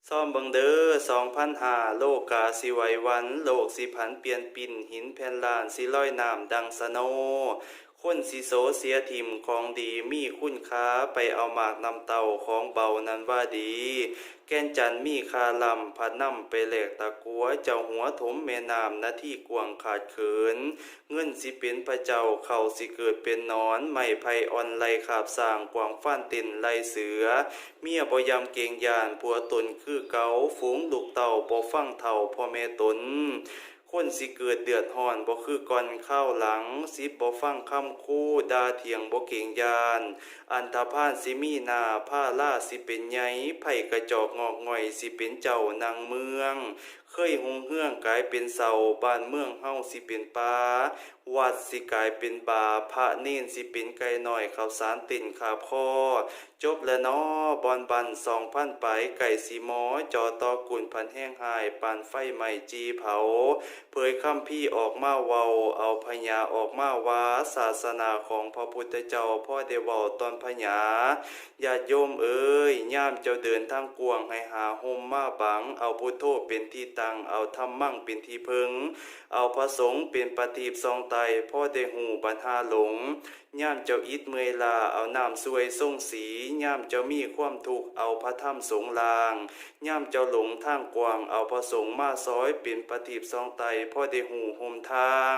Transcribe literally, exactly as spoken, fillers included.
ซอมเบิ่งเด้อ สองพันห้า โลกาสิไหวหวั่น โลกสิผันเปลี่ยนปิ้น หินแผ่นล้านสิลอยน้ำดังสะโน คนสิโสเสียถิ่มของดีมีคุณค่า ไปเอาหมากนำเต้าของเบานั้นว่าดี แก่นจันทน์มีค่าล้ำ ผัดนำไปแลกตะกั๋ว เจ้าหัวถมแม่น้ำ นาทีกว้างขาดเขิน เงินสิเป็นพระเจ้า ข้าวสิเกิดเป็นหนอน ไม้ไผ่อ่อนไล่คาบซ้าง กว้างฟานเต้นไล่เสือ เมียบ่ยำเกรงย้าน ผัวตนคือเก่า ฝูงลูกเต้าบ่ฟังเฒ่าพ่อแม่ตน คนสิเกิดเดือดร้อน บ่คือก่อนคราวหลัง ศิษย์บ่ฟังคำครู ด่าเถียงบ่เกรงย้าน อันธพาลสิมีหน้า พาลาสิเป็นใหญ่ ไพร่กระจอกงอกง่อย สิเป็นเจ้านั่งเมือง เคยรุ่งเรืองกลายเป็นเศร้า บ้านเมืองเฮาสิเป็นป่า วัดสิกลายเป็นบา พระเณรสิเป็นไก่น้อย ข้าวสารเต้นขาบคอ จบแล้วน้อ บ่อนบั้นสองพันปลาย ใกล้สิมอ จอตอกุนพันแฮงฮ้าย ปานไฟไหม้จี่เผา เผยคัมภีร์ออกมาเว้า เอาพญาออกมาว่า ศาสนาของพระพุทธเจ้า พอได้เว้าตอนพญา ญาติโยมเอ๋ย ยามเจ้าเดินทางกว้าง ให้หาฮ่มมาบัง เอาพุทโธเป็นที่ตั้ง เอาธัมมังเป็นที่เพิง เอาพระสงฆ์เป็นประทีปส่องไต้ พอได้ฮู้ปัญหาหลง ยามเจ้าอิดเมื่อยล้า เอาน้ำช่วยทรงสี ยามเจ้ามีความทุกข์ เอาพระธรรมสงฆ์ล้าง ยามเจ้าหลงทางกว้าง เอาพระสงฆ์มาซอย เป็นประทีปส่องไต้ พอได้ฮู้ฮ่มทาง